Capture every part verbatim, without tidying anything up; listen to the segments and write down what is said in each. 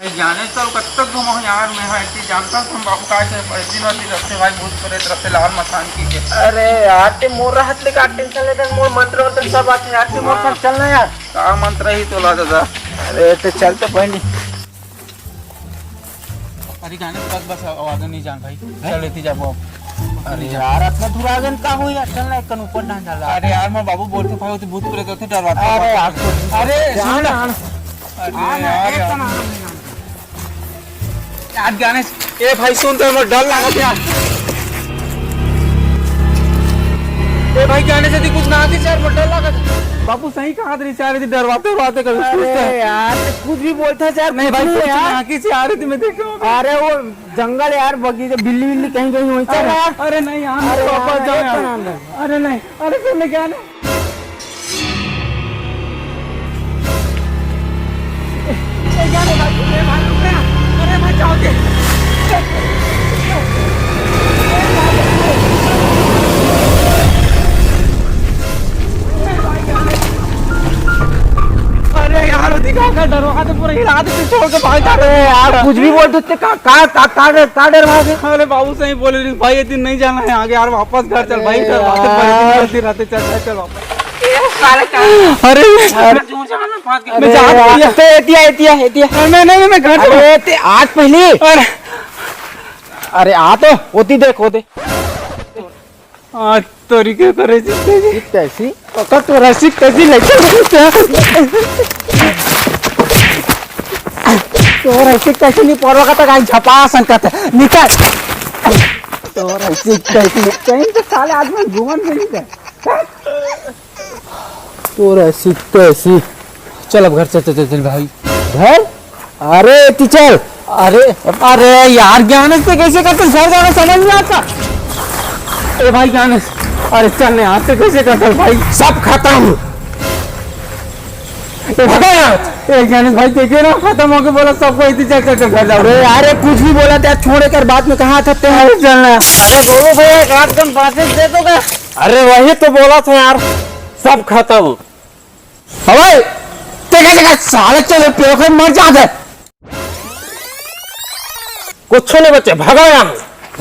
जाने चल कब तक घूमो यार, मैं हा इतनी जानता हूँ, तुम बाबू का से इतनी नदी रखते भाई, भूत प्रेत रखते, लाल मसान की के। अरे यार, ते मोर हाथ ले का टेंशन लेता, मोर मंत्र वंत्र सब आते यार, ते मोर संग चलना यार। का मंत्र ही तोला दादा? अरे, ते चल तो पहले। अरे, जाने बस, बस, आवाज नहीं जान भाई, चल लेती जाबो अब। अरे यार, अतना दूर आ गए का हो यार, चल ना, एक कन ऊपर ना चल। अरे यार, मैं बाबू बोलते भाई, वो तो भूत प्रेत होते, डरवाते अरे यार, अरे, सुन ना। अरे यार, यार। यार, ज्ञानेश, ए भाई, सुन तो, मोर डर लागत यार। ए भाई, ज्ञानेश, यदि कुछ ना आतिस यार, मोर डर लागत। बाबू सही कहा रहिस यार, यदि डरवाते, डरवाते कभी अरे कुछ तो। यार, ते कुछ भी बोलता है यार, नहीं कुछ भाई, नहीं कुछ यार। ना किस यार, यदि मैं देख रहा हूँ। अरे, वो जंगल यार, बगीचा, बिल्ली, बिल्ली कहीं, कहीं वहीं चल रहा है। अरे नहीं यार, अरे वापस यार, जाओ अरे यार। अरे नहीं, अरे सुन ले, ज्ञानेश। अरे यार, दिखा का डरवा तो पूरा हिला दे, छोड़ के भाग जा। अरे यार, कुछ भी बोल सकते, का, का, का, का डर, का डर भागे? अरे बाबू, सही बोले रे भाई, ये दिन नहीं जाना है आगे यार, वापस घर चल भाई, अरे घर वापस यार। बड़ी दिन रहते, चल, चल, चल वापस। अरे, अरे, मैं जा रहा हूँ। तो एतिया, एतिया, एतिया। अरे, नहीं, नहीं, नहीं, मैं घर चला। अरे, ते आज पहले। अरे। अरे, आ तो, होती देख, होते। आज तोरी के करे जी। कैसी? पकड़ तो रस्सी कैसी ले चल। तो रस्सी कैसी नहीं पड़वा का तो कहीं झपा संकत। निकल। तो रस्सी कैसी? कहीं तो साले आज मैं घूमन में नहीं गए। तोर ऐसी तैसी। चल अब घर चल, चल, चल, चल भाई। घर? अरे टीचर, अरे, अरे यार ज्ञानेश, ते कैसे करते घर जाना समझ नहीं आता। ए भाई ज्ञानेश, अरे चल नहीं आते कैसे करते भाई? सब खत्म। ए भाई, ए ज्ञानेश भाई देखे ना, खत्म होके बोला सबको इतनी चल, चल, चल घर जाओ। अरे यार, ये कुछ भी बोला था, छोड़ कर बाद में कहा था ते। अरे चल ना। अरे गोलू भैया, एक आध कन बातें दे दोगे? अरे वही तो बोला था यार, सब खत्म। अबे, ते कैसे का साले चले पेड़ को मर जाते। कुछ नहीं बचे, भगा यहाँ।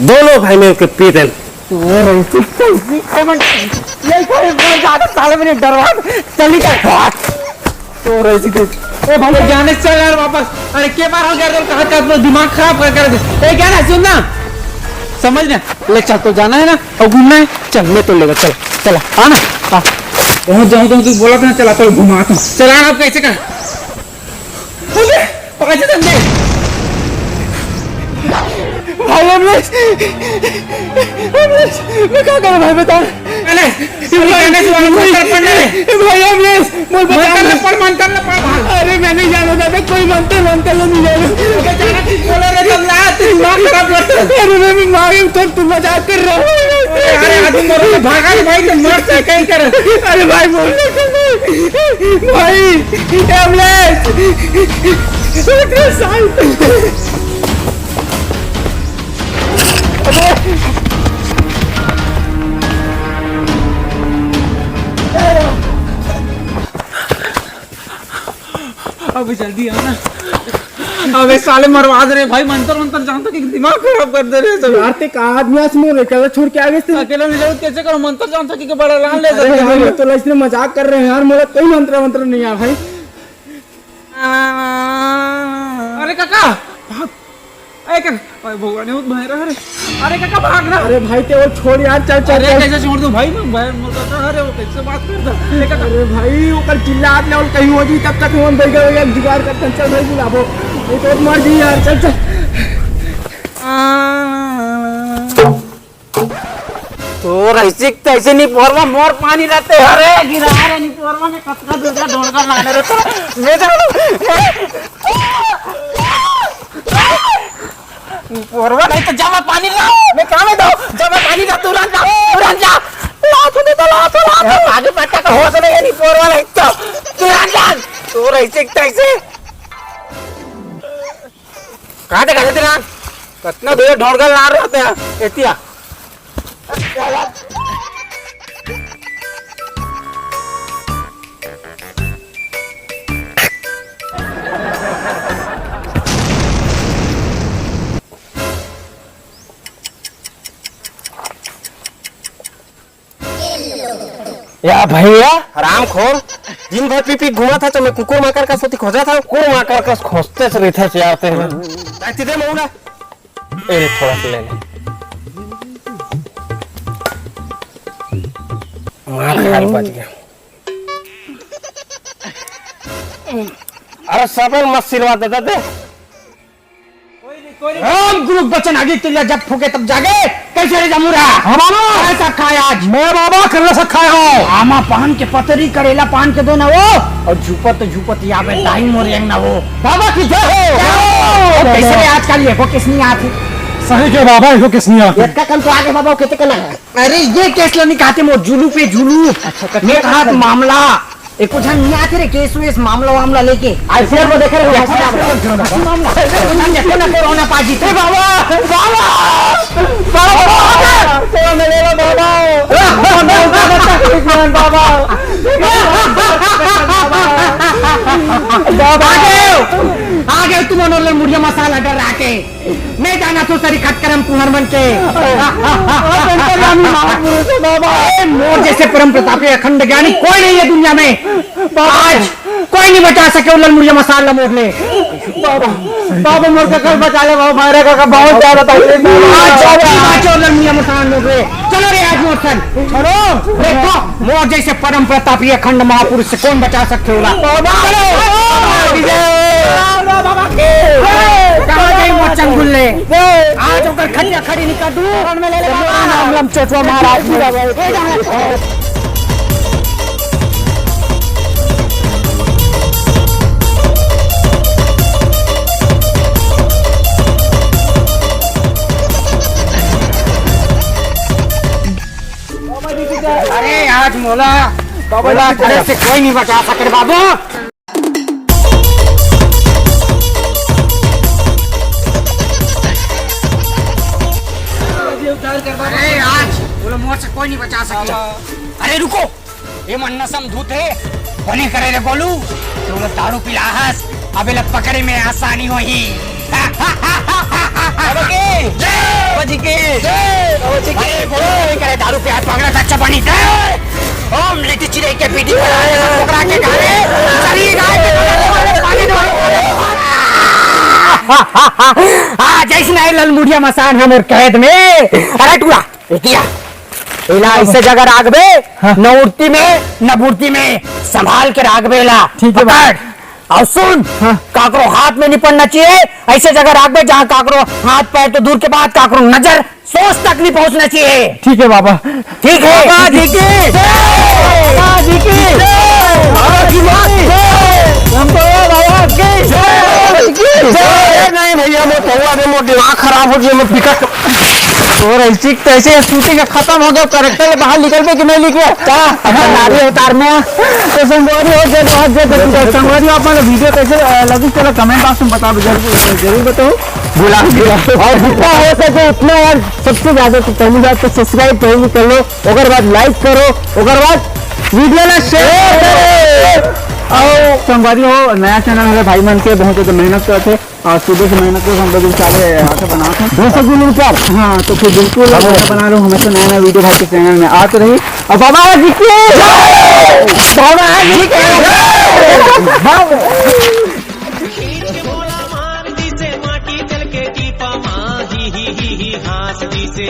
दोनों भाई मिल के पी देन। ये कोई मर जाते साले, मेरे डरवा। चल निकल। तो रही थी। ए भाई, ज्ञानेश चल यार वापस। अरे के बार हो गया तो कहा था अपना दिमाग खराब कर, कर दे। ए ज्ञानेश सुन ना। समझ ना। ले चल, तो जाना है ना? और घूमना है? चल, मैं तो लेगा, चल, चल, आ ना, आ। वहाँ जाऊँ तो तू बोला था ना, चला, चल, घुमा तू। चला ना, अब कैसे कर? अबे, पाँच धंधे। भाई, अमलेश, अमलेश, मैं क्या करूँ भाई, बता। अरे, ये भाई, कहने से वाला मंत्र पढ़ने रे। भाई, अमलेश, बोल, बता। मंत्र न पढ़, मंत्र न पढ़, भाग। अरे, मैं नहीं जाना चाहता, कोई मंत्र, मंत्र नहीं जाना। अबे, जाना चीज बोले रे, तब ला, तू दिमाग खराब करता है। अरे, मैं, मैं मार, तो तू मजाक कर रहा है। अरे, अरे, आदमी मरो तो भागा रे भाई, तो मर से कहीं कर। अरे भाई, बोल रहे थे भाई। भाई, एम्बुलेंस। अरे साल। अबे जल्दी आ ना। अबे साले मरवा दे रे भाई, मंत्र मंत्र जानता कि दिमाग खराब कर दे रे सब। यार, ते का आदमी आस मोर अकेला छोड़ के आ गए थे। अकेला नहीं जाओ, कैसे करो? मंत्र जानता कि के बड़ा लान ले अरे सकते यार, हो। मैं तो इसने मजाक कर रहे हैं यार, मोला कोई मंत्र मंत्र नहीं आ भाई। अरे काका, भाग। अरे काका, अरे भगवान, ये बहुत भय रहा रे। अरे काका, भाग ना। अरे भाई, ते वो छोड़ यार, चल, चल, अरे चल। कैसे छोड़ दूं भाई, मैं भय, मोर काका, अरे वो कैसे बात करता? अरे काका। अरे भाई, ओकर चिल्लात ले, और कहीं हो जी, तब तक हम बैठे हुए जुगाड़ करते हैं। चल भाई, बुलाबो। ये तो मर जी यार, चल, चल। तोर ऐसे तैसे निपोरवा मोर पानी रहते। अरे गिरा रे निपोरवा में कतका दूर का ढोंगा लाने रे तो। मैं तो निपोरवा नहीं तो जमा पानी ला। मैं काम है तो जमा पानी ला, तुरंत जा, तुरंत जा। ला तूने तो, ला तो, ला तो। आगे पट्टा का होश नहीं है निपोरवा नहीं तो। तुरंत जा। तोर ऐसे तैसे। कहाँ देखा थे तेरा? कितना दूर ढोंगा ला रहा था। एतिया। या भैया, हरामखोर, दिन भर पी पी घूमत हस, त मैं कुकुर माकर कस ओती खोजत हंव। कुकुर माकर कस खोजतेच रहिथस यार तें। दाई, दे मउला। ए, थोड़ा सा ले ले। मार खा ले, बच गया। अरे, सबे मत सिरवा दे, दे, दे। राम गुरु बचन आगे, तिल्ला जब फूके तब जागे। कैसे रे जमूरा? हाँ बाबा। कौन सा खाए आज? मैं बाबा कल्ला सा खाए हंव। आमा पान के पतरी, करेला पान के दोना वो, अउ झूपत झूपत आबे दाई मोर अंगना वो। बाबा की जय हो। जय हो। अउ कैसे रे आजकल एको case नइ आत हे? सही के बाबा, एको case नइ आत हे। एतका कन तो आगे बाबा, कितने कन हे? अरे ये case ला नइ कहत हंव, मोर जुलू पे जुलू। अच्छा, मैं कहत हंव मामला। एको झन नइ आत हे रे, case वेस, मामला वामला लेके। IPL में देखे रहे हो, देखो ना, मामला। एको झन देखो ना, कोरोना पाजी। ए बाबा, बाबा, बाबा, बाबा, कोरोना ले लो बाबा। बाबा, मैं उठा सकता हूँ, बाबा। बाबा। आ गए, आ गए तुम, उन्होंने मुड़िया मसाला डर आके। मैं जानत हंव सरी खट करम कुंवर मन के। अंतर्यामी महापुरुष हे बाबा। ए, मोर जैसे परम प्रतापी अखंड ज्ञानी कोई नहीं है दुनिया में। बाबा। आज कोई नहीं बचा सके वो ललमुड़िया मसाल ला मोर ले। बाबा, बाबा मोर का कल बचा ले बाबा, मारे का बहुत ज्यादा तकलीफ है। आज बाबा। बाचो ललमुड़िया मसाल मोर ले। चलो रे आज मोर सन। चलो। देखो। मोर जैसे परम प्रतापी अखंड महापुरुष से कौन बचा सकथे ओला? बाबा! चलो! बाबा की जय! बाबा की जय! कहाँ गई मोर चंगुल ले? जय! आज ओकर खटिया खड़ी निकाल दूँ। शरण में ले ले बाबा। राम राम चोचवा महाराज की जय। अरे आज मोला, बाबा मोला आज डर से कोई नहीं बचा सके रे बाबू। अरे आज मोला मोर से कोई नहीं बचा सके। अरे रुको, ये मन नसम धूत हे, बने करे रे गोलू, तू लोग दारू पिलाहस, अब एला पकड़े में आसानी होही। बाबा की जय। बाबा जी की जय। बाबा जी की अरे, बोलो, ये करे दारू पिया, पकड़ा था, अच्छा पानी दे। ओ, मिट्टी चिरे के पीटी बना के, पकड़ा के खा ले। शरीर गाय के पानी दो। आ, जैसे नहीं ललमुड़िया मसान हमर कैद में। अरे टूरा, ए किया, एला ऐसे जगह राखबे, हाँ। न उड़ती में, न बुड़ती में, संभाल के राखबे एला। ठीक है, बाबा। पकड़। अउ सुन, हाँ। काकरो हाथ में नहीं पड़ना चाहिए, ऐसे जगह राखबे जहाँ काकरो हाथ पैर तो दूर के बात, काकरो नजर सोच तक नहीं पहुँचना चाहिए। ठीक है बाबा। ठीक है। बाबा जी की जय। बाबा जी की जय। बाबा जी की जय। हमको बाबा की जय। जय। नहीं भैया, मैं पौवा दे, मोर दिमाग खराब हो गया, मैं पिकअप और ऐसी तैसे shooting खत्म हो गया, character ले बाहर निकल पे कि नहीं निकले? का? अपन नारी अवतार में। तो संगवारी हो, जय जोहार, जय छत्तीसगढ़। संगवारी हो, अपन वीडियो कैसे, अ, लगी, चलो comment box में बताओ, जरूर, जरूर बताओ। गुलाब, गुलाब। और जितना हो सके उतना यार, सबसे ज्यादा तो पहली बात तो subscribe पहले कर लो, ओकर बाद like करो, ओकर बाद वीडियो ला share करो। और संगवारी हो, नया channel है भाई मन के, बहुत ज्यादा मेहनत करते। और सुबह से मेहनत को हम लोग सारे हाथ बना थे। दो सौ किलो ऊपर। हाँ, तो फिर बिल्कुल हाँ। बना लो, हमेशा नया नया वीडियो भाई के चैनल में आते रही। और बाबा जी की जय! बाबा जी की जय! बाबा। खींच के मोला मार दिसे, माटी चल के टीपा मा, ही, ही, ही, ही, हाँस दिसे।